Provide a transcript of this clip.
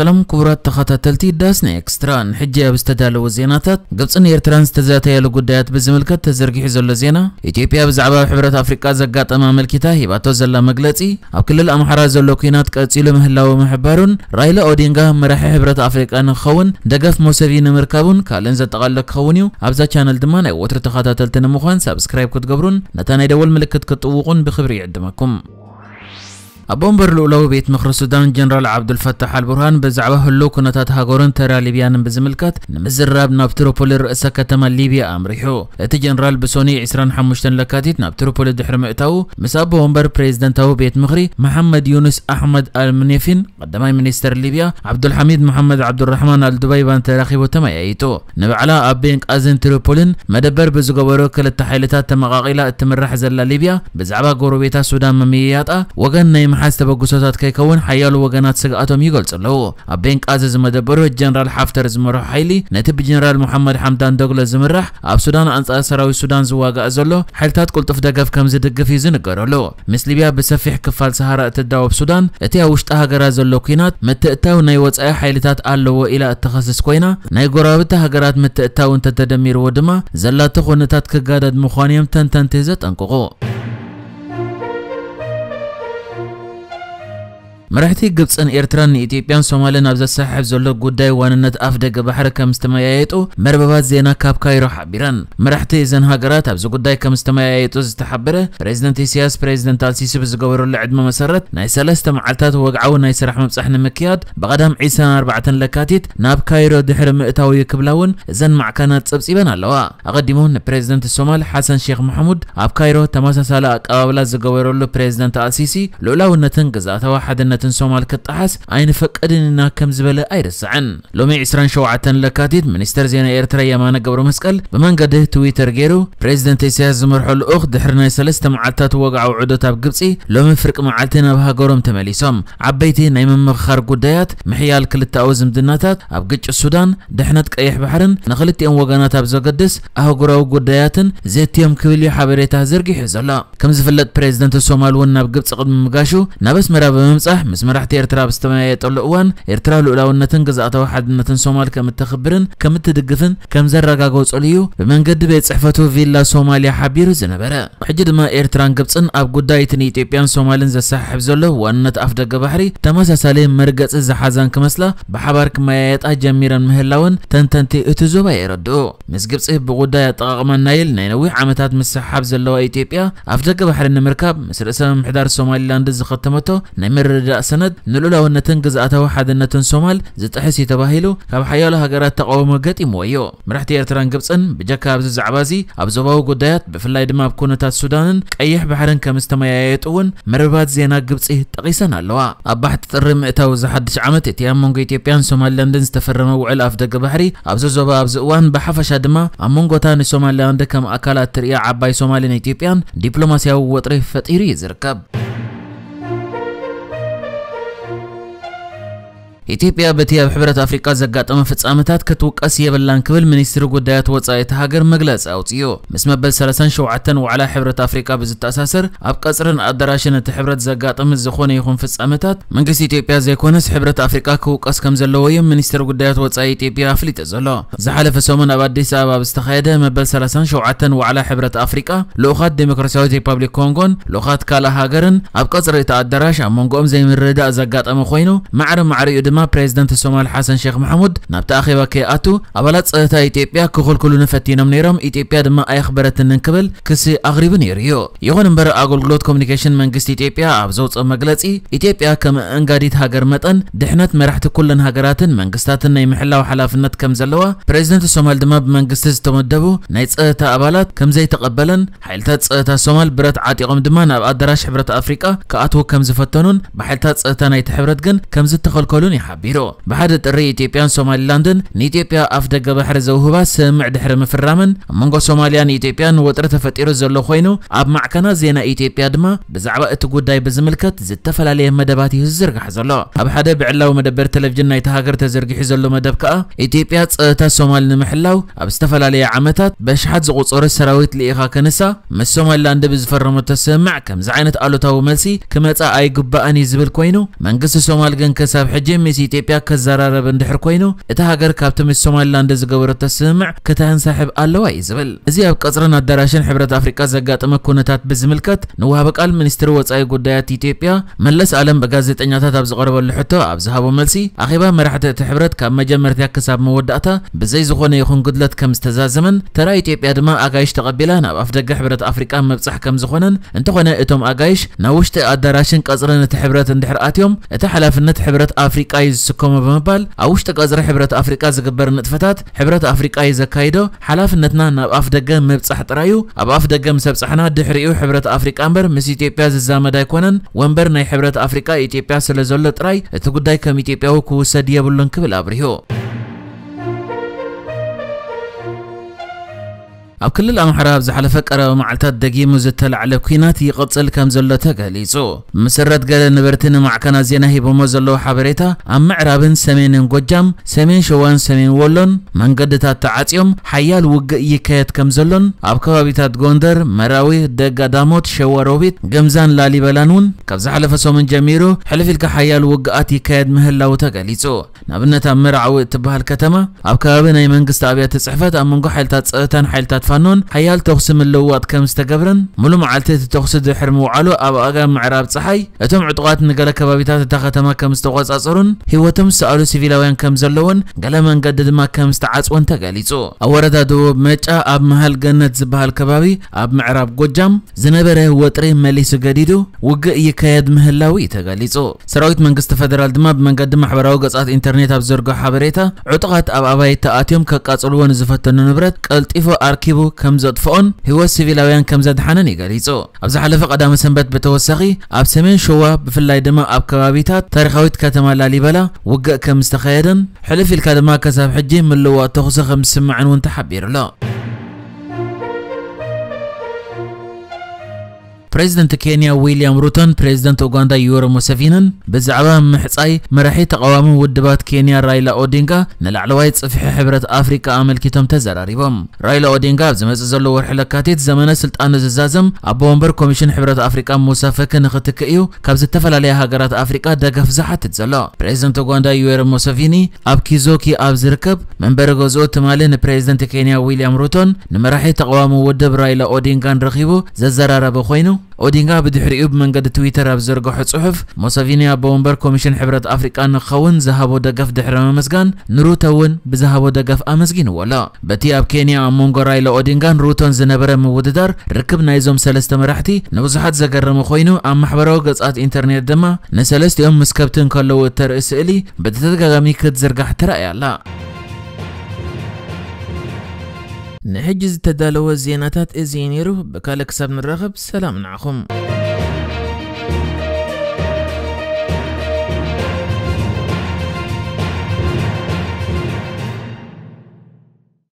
ሰላም ክቡራት ተኸታተልቲ ዳስና ኤክስትራ፣ ንሕጂ ኣብ ዝተዳለወ ዜናታት፣ ግብጽን ኤርትራን ዝተዛተያሉ ጉዳያት ብዝምልከት ተዘርጊሑ ዘሎ ዜና። ኢትዮጵያ ብዛዕባ ኣብ ሕብረት ኣፍሪቃ ዘጋጠመ ኣመልኪታ ሂባቶ ዘላ መግለጺ፣ ኣብ ክልል ኣምሓራ ዘሎ ኲናት ቀጺሉ ምህላዉ ምሕባሩን፣ ራይላ ኦዲንጋ መራሒ ሕብረት ኣፍሪቃ ንክኸውን ደገፍ ሞሰቪኒ ምርካቡን ካልእን ዘጠቓለለ ክኸውን እዩ። ኣብዛ ቻነል ድማ ናይ ወትሩ ተኸታተልቲ ንምዃን ሳብስክራይብ ክትገብሩን ነታ ናይ ደወል ምልክት ክትጥውቑን ብክብሪ ይዕድመኩም። ኣቦ ወንበር ልኡላዊ ቤት ምኽሪ ሱዳን ጀነራል ዓብዱልፈታሕ ኣልቡርሃን ብዛዕባ ህሉው ኩነታት ሃገሩን ተራ ሊብያንን ብዝምልከት ንምዝራብ ናብ ትሪፖሊ ርእሰ ከተማ ሊብያ ኣምሪሑ። እቲ ጀነራል ብሶኒ ዕስራን ሓሙሽተን ለካቲት ናብ ትሪፖሊ ድሕሪ ምእታዉ ምስ ኣቦ ወንበር ፕሬዝደንታዊ ቤት ምኽሪ መሓመድ ዩኑስ ኣሕመድ ኣልምኔፊን ቀዳማይ ሚኒስተር ሊብያ ዓብዱልሓሚድ መሓመድ ዓብዱራሕማን ኣልዱበይባን ተራኺቡ ተመያይጡ። ንባዕላ ኣብ ቤንቃዝን ትሪፖልን መደበር ብዝገበሩ ክልተ ሓይልታት ተመቓቒላ እትምራሕ ዘላ ሊብያ፣ ብዛዕባ ጎረቤታ ሱዳን ምምይያጣ ወገን ናይ ምሓዝ ተበግሶታት ከይከውን ሓያሎ ወገናት ስግኣቶም ይገልጹ ኣለዉ። ኣብ ቤንቃዚ ዝመደበሩ ጀነራል ሓፍተር ዝመርሖ ሓይሊ፣ ነቲ ብጀነራል ሙሓመድ ሓምዳን ዶግሎ ዝምራሕ ኣብ ሱዳን ኣንጻር ሰራዊት ሱዳን ዝዋጋእ ዘሎ ሓይልታት ቅልጡፍ ደገፍ ከም ዝድግፍ እዩ ዝንገረሉ። ምስ ሊብያ ብሰፊሕ ክፋል ሰሃራ እትዳወብ ሱዳን፣ እቲ ኣብ ውሽጢ ሃገራ ዘሎ ኲናት ምትእትታው ናይ ወጻኢ ሓይልታት ኣለዎ ኢላ እትኸስስ ኮይና፣ ናይ ጎረባብቲ ሃገራት ምትእትታው እንተተደሚርዎ ድማ ዘላቶ ኩነታት ክጋደድ ምዃኑ እዮም ተንተንቲ ዘጠንቅቑ። መራሕቲ ግብጽን ኤርትራን ንኢትዮጵያን ሶማልን ኣብ ዘሰሓሕብ ዘሎ ጉዳይ ዋንነት ኣፍ ደገ ባሕሪ ከም ዝተመያየጡ መርበባት ዜና ካብ ካይሮ ሓቢረን። መራሕቲ እዘን ሃገራት ኣብዚ ጉዳይ ከም ዝተመያየጡ ዝተሓበረ ፕሬዝደንት ኢሳያስ፣ ፕሬዝደንት ኣልሲሲ ብዝገበረሉ ዕድመ መሰረት ናይ ሰለስተ መዓልታት ወግዓዊ ናይ ስራሕ ምብጻሕ ንምክያድ ብቐዳም ዕስራን ኣርባዕተን ለካቲት ናብ ካይሮ ድሕሪ ምእታው እዩ ክብላ እውን እዘን ማዕከናት ጸብጺበን ኣለዋ። ኣቐዲሙ ንፕሬዝደንት ሶማል ሓሰን ሼክ መሐሙድ ኣብ ካይሮ ተመሳሳሊ ኣቀባብላ ዝገበረሉ ፕሬዝደንት ኣልሲሲ፣ ልኡላውነትን ግዝኣታዊ ሓድነትን ሶማል ክጠሓስ ኣይንፈቅድን ኢና ከም ዝበለ ኣይርስዕን። ሎሚ ዕስራን ሸውዓተን ለካቲት ሚኒስተር ዜና ኤርትራ የማነ ገብረ መስቀል ብመንገዲ ትዊተር ገይሩ፣ ፕሬዝደንት ኢሳያስ ዝመርሖ ልኡኽ ድሕሪ ናይ ሰለስተ መዓልታት ወግዓዊ ዑደት ኣብ ግብጺ፣ ሎሚ ፍርቂ መዓልቲ ናብ ሃገሮም ተመሊሶም። ዓበይቲ ናይ ምምኽኻር ጉዳያት፣ ምሕያል ክልተኣዊ ዝምድናታት፣ ኣብ ግጭት ሱዳን፣ ድሕነት ቀይሕ ባሕርን ንኽልቲኦም ወገናት ኣብ ዘገድስ ኣህጉራዊ ጉዳያትን ዘትዮም ክብል እዩ ሓበሬታ ዘርጊሑ ዘሎ። ከም ዝፍለጥ ፕሬዝደንት ሶማል እውን ናብ ግብጺ ቅድሚ ምጋሹ ናብ ኣስመራ ብምብጻሕ ምስ መራሕቲ ኤርትራ ኣብ ዝተመያየጠሉ እዋን ኤርትራ ልኡላውነትን ግዝኣታዊ ሓድነትን ሶማል ከም እተኽብርን ከም እትድግፍን ከም ዘረጋገጸሉ እዩ ብመንገዲ ቤት ጽሕፈቱ ቪላ ሶማልያ ሓቢሩ ዝነበረ። ሕጂ ድማ ኤርትራን ግብጽን ኣብ ጉዳይ እቲ ንኢትዮጵያን ሶማልን ዘሰሓሕብ ዘሎ ዋንነት ኣፍ ደገ ባሕሪ ተመሳሳሊ መርገጺ ዝሓዛን ክመስላ ብሓባር ክመያየጣ ጀሚረን ምህላወን ተንተንቲ እቲ ዞባ የረድኡ። ምስ ግብጺ ብጉዳይ ኣጠቓቕማ ናይል ናይ ነዊሕ ዓመታት ምስሕሓብ ዘለዋ ኢትዮጵያ ኣፍ ደገ ባሕሪ ንምርካብ ምስ ርእሰ ምምሕዳር ሶማሊላንድ ዝኸተመቶ ናይ ምርድዳእ ሰነድ ንልኡላውነትን ግዝኣታዊ ሓድነትን ሶማል ዝጥሕስ እዩ ተባሂሉ ካብ ሓያሎ ሃገራት ተቓውሞ ገጢምዎ እዩ። መራሕቲ ኤርትራን ግብጽን ብጀካ ኣብዚ ዛዕባ እዚ ኣብ ዞባዊ ጉዳያት ብፍላይ ድማ ኣብ ኩነታት ሱዳንን ቀይሕ ባሕርን ከም ዝተመያየጡ እውን መርበባት ዜና ግብጺ ጠቒሰን ኣለዋ። ኣብ ባሕቲ ጥሪ ምእታው እዚ ሓድሽ ዓመት እቲ ኣብ መንጎ ኢትዮጵያን ሶማሊላንድን ዝተፈረመ ውዕል ኣፍ ደገ ባሕሪ ኣብዚ ዞባ ኣብዚ እዋን ብሓፈሻ ድማ ኣብ መንጎታ ንሶማሊላንድ ከም ኣካላት ትርእያ ዓባይ ሶማልን ኢትዮጵያን ዲፕሎማስያዊ ወጥሪ ፈጢሩ እዩ ዝርከብ። ኢትዮጵያ በቲ ኣብ ሕብረት ኣፍሪቃ ዘጋጠመ ፍጻመታት ክትውቀስ የብላን ክብል ሚኒስትሪ ጉዳያት ወጻኢ እቲ ሃገር መግለጺ ኣውጺኡ። ምስ መበል ሰላሳን ሸውዓተን ዋዕላ ሕብረት ኣፍሪቃ ብዝተኣሳሰር ኣብ ቀጽርን ኣዳራሽን እቲ ሕብረት ዘጋጠመ ዝኾነ ይኹን ፍጻመታት መንግስቲ ኢትዮጵያ ዘይኮነስ ሕብረት ኣፍሪቃ ክውቀስ ከም ዘለዎ እዩ ሚኒስትሪ ጉዳያት ወጻኢ ኢትዮጵያ ኣፍሊጡ ዘሎ። ዝሓለፈ ሰሙን ኣብ ኣዲስ ኣበባ ኣብ ዝተኻየደ መበል ሰላሳን ሸውዓተን ዋዕላ ሕብረት ኣፍሪቃ ልኡኻት ዴሞክራሲያዊት ሪፓብሊክ ኮንጎን ልኡኻት ካልእ ሃገርን ኣብ ቀጽሪ እቲ ኣዳራሽ ኣብ መንጎኦም ዘይምርድዳእ ዘጋጠመ ኮይኑ፣ ማዕረ ማዕሪኡ ድማ ፕሬዝደንት ሶማል ሓሰን ሼክ መሐሙድ ናብቲ ኣኼባ ከይኣቱ ኣባላት ጸጥታ ኢትዮጵያ ክኽልክሉኒ ፈቲኖም ነይሮም፣ ኢትዮጵያ ድማ ኣየኽበረትንን ክብል ክሲ ኣቕሪቡ ነይሩ እዩ። ይኹን እምበር ኣገልግሎት ኮሙኒኬሽን መንግስቲ ኢትዮጵያ ኣብ ዘውጽኦ መግለጺ፣ ኢትዮጵያ ከም ኣእንጋዲት ሃገር መጠን ድሕነት መራሕቲ ኩለን ሃገራትን መንግስታትን ናይ ምሕላው ሓላፍነት ከም ዘለዋ፣ ፕሬዝደንት ሶማል ድማ ብመንግስቲ ዝተመደቡ ናይ ጸጥታ ኣባላት ከም ዘይተቐበለን ሓይልታት ጸጥታ ሶማል ብረት ዓጢቖም ድማ ናብ ኣዳራሽ ሕብረት ኣፍሪቃ ክኣትዉ ከም ዝፈተኑን ብሓይልታት ጸጥታ ናይቲ ሕብረት ግን ከም ዝተኸልከሉን እዩ ሓቢሩ። ብሓደ ጥሪ ኢትዮጵያን ሶማሊላንድን ንኢትዮጵያ ኣፍ ደገ ባሕሪ ዘውህባ ስምምዕ ድሕሪ ምፍራመን ኣብ መንጎ ሶማልያን ኢትዮጵያን ወጥሪ ተፈጢሩ ዘሎ ኮይኑ ኣብ ማዕከናት ዜና ኢትዮጵያ ድማ ብዛዕባ እቲ ጉዳይ ብዝምልከት ዝተፈላለየ መደባት እዩ ዝዝርጋሕ ዘሎ። ኣብ ሓደ ብዕላዊ መደበር ቴሌቪዥን ናይቲ ሃገር ተዘርጊሑ ዘሎ መደብ ከኣ ኢትዮጵያ ጸጥታ ሶማል ንምሕላው ኣብ ዝተፈላለየ ዓመታት በሽሓት ዝቑጸሩ ሰራዊት ልኢኻ ክንሳ ምስ ሶማሊላንድ ብዝፈረመቶ ስምምዕ ከምዚ ዓይነት ኣሉታዊ መልሲ ክመጻ ኣይግባእን እዩ ዝብል ኮይኑ መንግስቲ ሶማል ግን ክሳብ ሕጂ ምስ ኢትዮጵያ ከዘራረብ እንድሕር ኮይኑ፣ እታ ሃገር ካብቲ ምስ ሶማሊላንድ ዝገበረቶ ስምምዕ ከተንሳሕብ ኣለዋ እዩ ዝብል። እዚ ኣብ ቀጽርን ኣዳራሽን ሕብረት ኣፍሪቃ ዘጋጠመ ኩነታት ብዝምልከት ንወሃቢ ቃል ሚኒስትሪ ወጻኢ ጉዳያት ኢትዮጵያ መለስ ኣለም ብጋዜጠኛታት ኣብ ዝቐረበሉ ሕቶ ኣብ ዝሃቦ መልሲ፣ ኣኼባ መራሕቲ እቲ ሕብረት ካብ መጀመርታ ክሳብ መወዳእታ ብዘይ ዝኾነ ይኹን ጉድለት ከም ዝተዛዘመን፣ ተራ ኢትዮጵያ ድማ ኣጋይሽ ተቐቢላ ናብ ኣፍደገ ሕብረት ኣፍሪቃ ምብጻሕ ከም ዝኾነን፣ እንተኾነ እቶም ኣጋይሽ ናብ ውሽጢ ኣዳራሽን ቀጽርን እቲ ሕብረት እንድሕር ኣትዮም፣ እቲ ሓላፍነት ሕብረት ኣፍሪቃ እዩ ዝስከሞ ብምባል፣ ኣብ ውሽጢ ቀጽሪ ሕብረት ኣፍሪቃ ዝግበር ንጥፈታት ሕብረት ኣፍሪቃ እዩ ዘካይዶ፣ ሓላፍነትና ናብ ኣፍደገ ምብጻሕ ጥራይ እዩ፣ ኣብ ኣፍደገ ምስ ኣብጻሕና ድሕሪኡ ሕብረት ኣፍሪቃ እምበር ምስ ኢትዮጵያ ዝዛመድ ኣይኮነን፣ ወንበር ናይ ሕብረት ኣፍሪቃ ኢትዮጵያ ስለ ዘሎ ጥራይ እቲ ጉዳይ ከም ኢትዮጵያዊ ክውሰድ የብሉን ክብል ኣብሪሁ። ኣብ ክልል ኣምሓራ ኣብ ዝሓለፈ ቀረባ መዓልታት ደጊሙ ዝተላዕለ ኲናት ይቕጽል ከም ዘሎ ተገሊጹ። ምስረት ገለ ነበርቲ ንማዕከናት ዜና ሂቦሞ ዘለዉ ሓበሬታ፣ ኣብ ምዕራብን ሰሜንን ጎጃም፣ ሰሜን ሸዋን ሰሜን ወሎን መንገድታት ተዓጽዮም ሓያል ውግእ ይካየድ ከም ዘሎን፣ ኣብ ከባቢታት ጎንደር፣ መራዊ፣ ደጋ ዳሞት፣ ሸዋሮቢት፣ ገምዛን ላሊበላን እውን ካብ ዝሓለፈ ሰሙን ጀሚሩ ሕልፍ ኢልካ ሓያል ውግኣት ይካየድ ምህላዉ ተገሊጹ። ንኣብነት ኣብ መርዓዊ እትበሃል ከተማ ኣብ ከባቢ ናይ መንግስቲ ኣብያተ ጽሕፈት ኣብ መንጎ ሓይልታት ጸጥታን ሓይልታት ፋኖን ሓያል ተኹሲ ምልውዋጥ ከም ዝተገብረን፣ ሙሉ መዓልቲ እቲ ተኹሲ ድሕሪ ምውዓሉ ኣብ ኣጋ ምዕራብ ጸሓይ እቶም ዕጡቓት ንገለ ከባቢታት እታ ከተማ ከም ዝተቖጻጸሩን ህይወቶም ዝሰኣሉ ሲቪላውያን ከም ዘለውን ገለ መንገዲ ድማ ከም ዝተዓጽወን ተገሊጹ። ኣብ ወረዳ ደቡብ መጫ ኣብ መሃል ገነት ዝበሃል ከባቢ ኣብ ምዕራብ ጎጃም ዝነበረ ወጥሪ መሊሱ ገዲዱ ውግእ ይካየድ ምህላዉ እዩ ተገሊጹ። ሰራዊት መንግስቲ ፈደራል ድማ ብመንገዲ ማሕበራዊ ገጻት ኢንተርኔት ኣብ ዘርግሖ ሓበሬታ፣ ዕጡቓት ኣብ ኣባይቲ ኣትዮም ከቃጽልዎ ንዝፈተኑ ንብረት ቀልጢፉ ኣርኪቡ ከም ዘጥፍኦን ህይወት ሲቪላውያን ከም ዘድሓነን እዩ ገሊጹ። ኣብ ዝሓለፈ ቀዳመ ሰንበት ብተወሳኺ ኣብ ሰሜን ሸዋ ብፍላይ ድማ ኣብ ከባቢታት ታሪኻዊት ከተማ ላሊበላ ውግእ ከም ዝተኻየደን ሕልፍ ኢልካ ድማ ከሳብ ሕጂ ምልዋጥ ተኹሲ ከም ዝስማዕን እውን ተሓቢሩ ኣሎ። ፕሬዚደንት ኬንያ ዊልያም ሩቶን ፕሬዚደንት ኡጋንዳ ዩወሪ ሙሰቪንን ብዛዕባ ምሕጻይ መራሒ ተቓዋሚ ውድባት ኬንያ ራይላ ኦዲንጋ ንላዕለዋይ ጽፍሒ ሕብረት ኣፍሪቃ ኣመልኪቶም ተዘራሪቦም። ራይላ ኦዲንጋ ኣብ ዝመጽእ ዘሎ ወርሒ ለካቲት ዘመነ ስልጣኑ ዝዛዘም ኣቦ ወንበር ኮሚሽን ሕብረት ኣፍሪቃ ሙሳ ፈኪ ንኽትክእ እዩ ካብ ዝተፈላለያ ሃገራት ኣፍሪቃ ደገፍ ዝሓትት ዘሎ። ፕሬዚደንት ኡጋንዳ ዩወሪ ሙሰቪኒ ኣብ ኪዞኪ ኣብ ዝርከብ መንበሪ ገዝኡ ትማሊ ንፕሬዚደንት ኬንያ ዊልያም ሩቶን ንመራሒ ተቓዋሚ ውድብ ራይላ ኦዲንጋን ረኺቡ ዘዘራረበ ኮይኑ፣ ኦዲንጋ ብድሕሪኡ ብመንገዲ ትዊተር ኣብ ዝዘርግሖ ጽሑፍ፣ ሙሰቪኒ ኣቦ ወንበር ኮሚሽን ሕብረት ኣፍሪቃ ንክኸውን ዝሃቦ ደገፍ ድሕሪ ምምስጋን፣ ንሩቶ እውን ብዝሃቦ ደገፍ ኣመስጊንዎ ኣሎ። በቲ ኣብ ኬንያ ኣብ መንጎ ራይላ ኦዲንጋን ሩቶን ዝነበረ ምውድዳር ርክብ ናይዞም ሰለስተ መራሕቲ ንብዙሓት ዘገረመ ኮይኑ፣ ኣብ ማሕበራዊ ገጻት ኢንተርኔት ድማ ንሰለስቲኦም ምስ ከብቲ እንከለዉ እተርኢ ስእሊ ብተደጋጋሚ ክትዝርጋሕ ትረኣይ ኣላ። ንሕጂ ዝተዳለወ ዜናታት እዚ እዩ ነይሩ። ብካልእ ክሳብ ንራኸብ ሰላም ንዓኹም።